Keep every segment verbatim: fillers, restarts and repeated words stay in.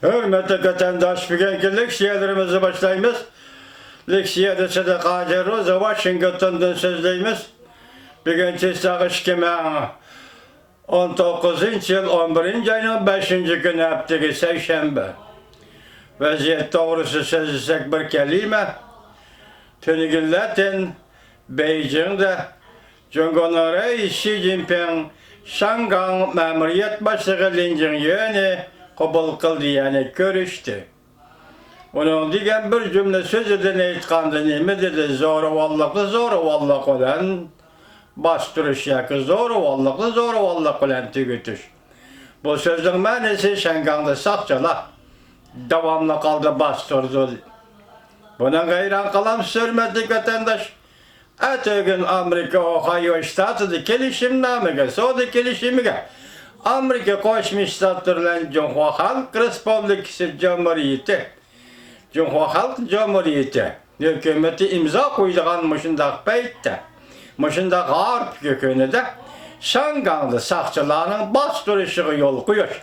ھۆرمەتلىك ۋەتەنداش، بۈگۈنكى لېكسىيەلىرىمىزنى باشلايمىز. لېكسىيەدە سىدىق ھاجى روزا ۋاشىنگتوندىن سۆزلەيمىز. بۈگۈن چىسلاغ ئىككى مىڭ ئون توققۇزىنچى يىل ئون بىرىنچى ئاينىڭ بەشىنچى كۈنى، ھەپتىگە سەيشەنبە. ۋەزىيەت توغرىسىدا سۆزلىسەك، بىر كەلىمە. تۈنۈگۈنلەتىن بېيجىڭدا جۇڭگونىڭ رەئىسى شى جىنپىڭ شاڭگاڭ مەمۇرىيەت باشلىقى لىن جىڭيۆنى قوبۇل قىلدى، يەنى كۆرۈشتى. ئۇنىڭ دېگەن بىر جۈملە سۆزىدىن ئېيتقاندا نېمە دېدى؟ زورىۋاللىقنى زورىۋاللىق بىلەن باستۇرۇش ياكى زورىۋاللىقنى زورىۋاللىق بىلەن تۈگىتىش. بۇ سۆزنىڭ مەنىسى، شاڭگاڭدا ساقچىلار داۋاملىق ھالدا باستۇرىدۇ. بۇنىڭغا ھەيران قالامسىز، ھۆرمەتلىك ۋەتەنداش؟ ئەتىگۈن ئامېرىكا ئوھايو شتاتىدا كېلىشىمنامىگە، سودا كېلىشىمىگە ئامېرىكا قوشما شتاتلىرى بىلەن جۇڭخۇا خەلق رېسپۇبلىكىسى جۇمھۇرىيىتى، جۇڭخۇا خەلق جۇمھۇرىيىتى ھۆكۈمىتى ئىمزا قويىدىغان مۇشۇنداق پەيتتە، مۇشۇنداق ھارپا كۈنىدە شاڭگاڭدا ساقچىلارنىڭ باستۇرۇشىغا يول قويۇش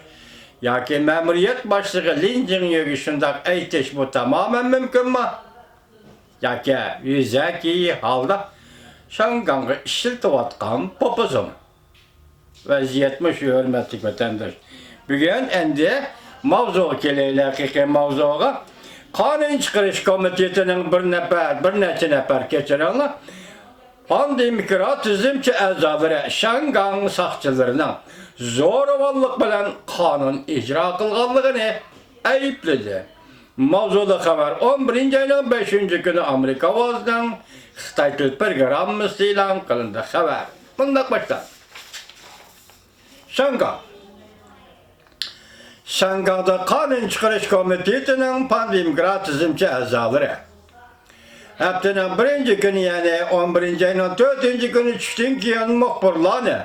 ياكى مەمۇرىيەت باشلىقى لىن جىڭيۆگە شۇنداق ئېيتىش، بۇ تامامەن مۇمكىنمۇ؟ ياكى يۈزەكى ھالدا شاڭگاڭغا ئىشلىتىۋاتقان پوپۇزۇم؟ ۋەزىيەت مۇشۇ، ھۆرمەتلىك ۋەتەنداش. بۈگۈن ئەمدى ماۋزۇغا كېلەيلى، ھەقىقىي ماۋزۇغا. قانۇن چىقىرىش كومىتېتىنىڭ بىر نەپەر، بىر نەچچە نەپەر، كېچىرىڭلار، پان دېموكرات تۈزۈمچى ئەزالىرى شاڭگاڭ ساقچىلىرىنىڭ زورىۋاللىق بىلەن قانۇن ئىجرا قىلغانلىقىنى ئەيىبلىدى. ماۋزۇلۇق خەۋەر. ئون بىرىنچى ئاينىڭ بەشىنچى كۈنى ئامېرىكا ئاۋازىنىڭ خىتاي تىل پروگراممىسى ئېلان قىلىندى. خەۋەر مۇنداق باشلاندى. شاڭگاڭ. شاڭگاڭدا قانۇن چىقىرىش كومىتېتىنىڭ پان دېموكرات تۈزۈمچى ئەزالىرى ھەپتىنىڭ بىرىنچى كۈنى، يەنى ئون بىرىنچى ئاينىڭ تۆتىنچى كۈنى چۈشتىن كېيىن مۇخبىرلارنى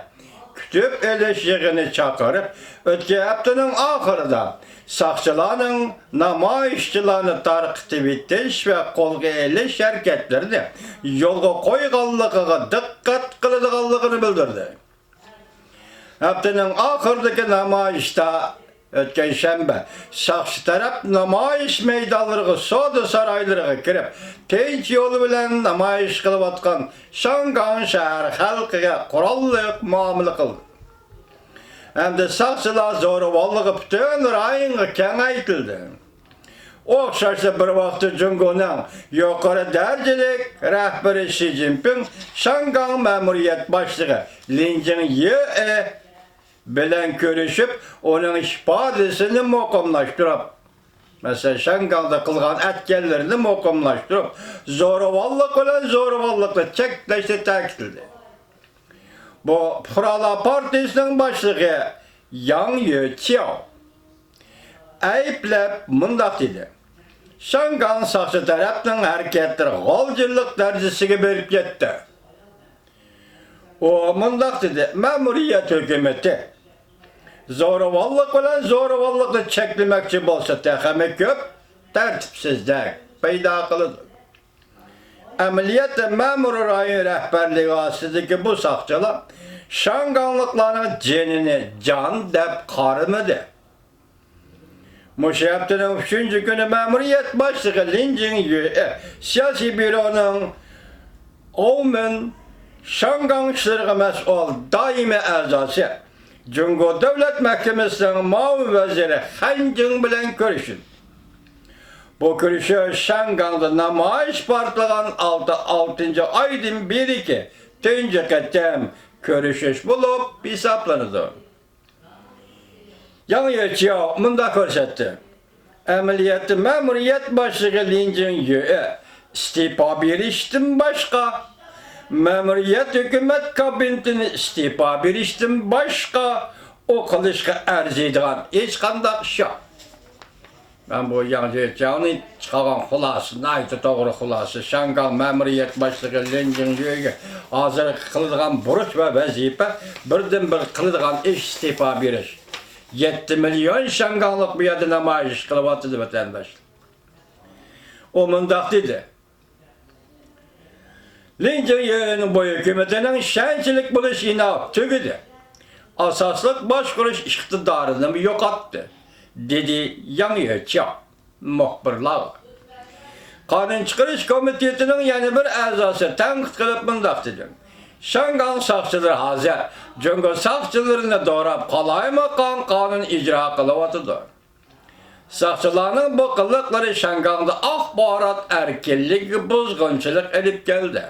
كۈتۈپ ئېلىش يىغىنى چاقىرىپ، ئۆتكەن ھەپتىنىڭ ئاخىرىدا ساقچىلارنىڭ نامايىشچىلارنى تارقىتىۋېتىش ۋە قولغا ئېلىش ھەرىكەتلىرىنى يولغا قويغانلىقىغا دىققەت قىلىدىغانلىقىنى بىلدۈردى. ھەپتىنىڭ ئاخىرىدىكى نامايىشتا ئۆتكەن شەنبە ساقچى تەرەپ نامايىش مەيدانلىرىغا، سودا سارايلىرىغا كىرىپ، تىنچ يول بىلەن نامايىش قىلىۋاتقان شاڭگاڭ شەھەر خەلقىگە قوراللىق مۇئامىلە قىلدى ھەمدە ساقچىلار زورىۋاللىقى پۈتۈن رايونغا كېڭەيتىلدى. ئوخشاشلا بىر ۋاقىتتا جۇڭگونىڭ يۇقىرى دەرىجىلىك رەھبىرى شى جىنپىڭ شاڭگاڭ مەمۇرىيەت باشلىقى لىن جىڭيۆ بىلەن كۆرۈشۈپ، ئۇنىڭ ئىپادىسىنى مۇقىملاشتۇرۇپ، مەسىلەن، شاڭگاڭدا قىلغان ئەتكەنلىرىنى مۇقىملاشتۇرۇپ، زورىۋاللىق بىلەن زورىۋاللىقنى چەكلەشنى تەكىتلىدى. بۇ پۇقرالار پارتىيىسىنىڭ باشلىقى ياڭ يۆچياۋ ئەيىبلەپ مۇنداق دېدى: شاڭگاڭ ساقچى تەرەپنىڭ ھەرىكەتلىرى غالجىرلىق دەرىجىسىگە بېرىپ يەتتى. ئۇ مۇنداق دېدى: مەمۇرىيەت ھۆكۈمىتى زورىۋاللىق بىلەن زورىۋاللىقنى چەكلىمەكچى بولسا، تېخىمۇ كۆپ تەرتىپسىزلىك پەيدا قىلىدۇ. ئەمەلىيەتتە مەمۇرىي رايون رەھبەرلىكى ئاستىدىكى بۇ ساقچىلار شاڭگاڭلىقلارنىڭ جېنىنى جان دەپ قارىمىدى. مۇشۇ ھەپتىنىڭ ئۈچىنچى كۈنى مەمۇرىيەت باشلىقى لىن جىڭيۆ سىياسىي بيۇرونىڭ ئاۋمېن شاڭگاڭ ئىشلىرىغا مەسئۇل دائىمىي ئەزاسى، جۇڭگو دۆلەت مەھكىمىسىنىڭ مۇئاۋىن ۋەزىرى خەن جىڭ بىلەن كۆرۈشتى. بۇ كۆرۈشۈش شاڭگاڭدا نامايىش پارتلىغان ئالتە، ئالتىنچى ئايدىن بېرىكى تۇنجى قېتىم كۆرۈشۈش بولۇپ ھېسابلىنىدۇ. ياڭ يۆچياۋ مۇنداق كۆرسەتتى: ئەمەلىيەتتە مەمۇرىيەت باشلىقى لىن جىڭيۆ ئىستېپا بېرىشتىن باشقا، مەمۇرىيەت ھۆكۈمەت كابىنېتىنى ئىستېپا بېرىشتىن باشقا ئۇ قىلىشقا ئەرزىيدىغان ھېچقانداق ئىش يوق. مەن بۇ ياڭ جيېچياۋنىڭ چىقارغان خۇلاسىسى ناھايىتى توغرا خۇلاسە. شاڭگاڭ مەمۇرىيەت باشلىقى لىن جىڭيۆگە ھازىرقى قىلىدىغان بۇرچ ۋە ۋەزىپە، بىردىنبىر قىلىدىغان ئىش ئىستېپا بېرىش. يەتتە مىليون شاڭگاڭلىق بۇ يەردە نامايىش قىلىۋاتىدۇ، ۋەتەنداشلار. ئۇ مۇنداق دېدى: لىن جىڭيۆنىڭ بۇ ھۆكۈمىتىنىڭ ئىشەنچلىك بولۇش ئىناۋىتى تۈگىدى. ئاساسلىق باشقۇرۇش ئىقتىدارىنىمۇ يوقاتتى. دېدى ياڭ يۆچياۋ مۇخبىرلارغا. قانۇن چىقىرىش كومىتېتىنىڭ يەنە بىر ئەزاسى تەنقىد قىلىپ مۇنداق دېدى: شياڭگاڭ ساقچىلىرى ھازىر جۇڭگو ساقچىلىرىنى دوراپ، قالايمىقان قانۇن ئىجرا قىلىۋاتىدۇ. ساقچىلارنىڭ بۇ قىلىقلىرى شياڭگاڭدا ئاخبارات ئەركىنلىكىگە بۇزغۇنچىلىق ئېلىپ كەلدى.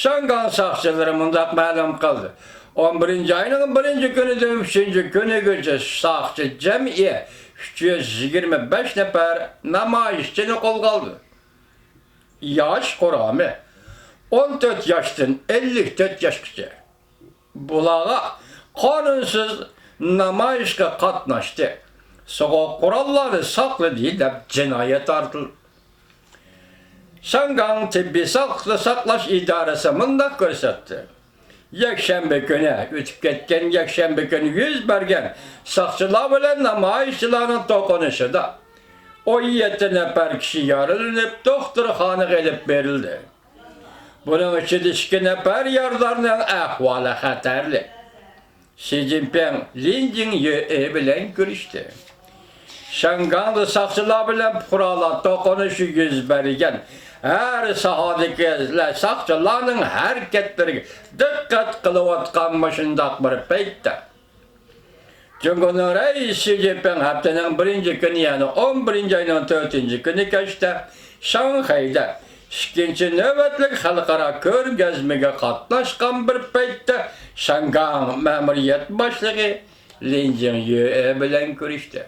شياڭگاڭ ساقچىلىرى مۇنداق مەلۇم قىلدى: ئون بىرىنچى ئاينىڭ بىرىنچى كۈنىدىن ئۈچىنچى كۈنىگىچە ساقچى جەمئىي ئۈچ يۈز يىگىرمە بەش نەپەر نامايىشچىنى قولغا ئالدى. ياش قۇرامى ئون تۆت ياشتىن ئەللىك تۆت ياشقىچە. بۇلارغا قانۇنسىز نامايىشقا قاتناشتى، سوغۇق قوراللارنى ساقلىدى دەپ جىنايەت ئارتىلدى. شياڭگاڭ تېببىي ساقلىقنى ساقلاش ئىدارىسى مۇنداق كۆرسەتتى: يەكشەنبە كۈنى، ئۆتۈپ كەتكەن يەكشەنبە كۈنى يۈز بەرگەن ساقچىلار بىلەن نامايىشچىلارنىڭ توقۇنۇشىدا ئون يەتتە نەپەر كىشى يارىلىنىپ، دوختۇرخانىغا ئېلىپ بېرىلدى. بۇنىڭ ئىچىدە ئىككى نەپەر يارىدارنىڭ ئەھۋالى خەتەرلىك. شى جىنپىڭ لىن جىڭيۈئې بىلەن كۆرۈشتى. شياڭگاڭدا ساقچىلار بىلەن پۇقرالار توقۇنۇشى يۈز بەرگەن ھەر ساھەدىكى ساقچىلارنىڭ ھەرىكەتلىرىگە دىققەت قىلىۋاتقان مۇشۇنداق بىر پەيتتە، جۇڭگونىڭ رەئىسى شى جىنپىڭ ھەپتىنىڭ بىرىنچى كۈنى، يەنى ئون بىرىنچى ئاينىڭ تۆتىنچى كۈنى كەچتە شاڭخەيدە ئىككىنچى نۆۋەتلىك خەلقئارا كۆرگەزمىگە قاتناشقان بىر پەيتتە شياڭگاڭ مەمۇرىيەت باشلىقى لىن جىڭيۈئې بىلەن كۆرۈشتى.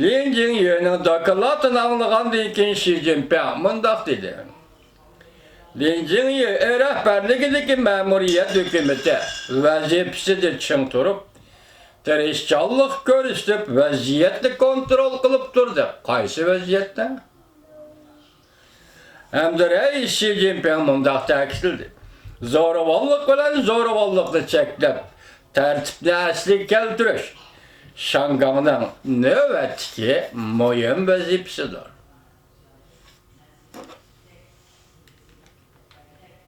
لىن جىڭيۈنىڭ دوكلاتىنى ئاڭلىغاندىن كېيىن، شى جىنپىڭ مۇنداق دېدى: لىن جىڭيۈ رەھبەرلىكىدىكى مەمۇرىيەت ھۆكۈمىتى ۋەزىپىسىدە چىڭ تۇرۇپ، تىرىشچانلىق كۆرسىتىپ، ۋەزىيەتنى كونترول قىلىپ تۇردى. قايسى ۋەزىيەتنى؟ ھەمدە رەئىس شى جىنپىڭ مۇنداق تەكىتلىدى: زورىۋاللىق بىلەن زورىۋاللىقنى چەكلەپ، تەرتىپنى ئەسلىگە كەلتۈرۈش شياڭگاڭنىڭ نۆۋەتتىكى مۇھىم ۋەزىپىسىدۇر.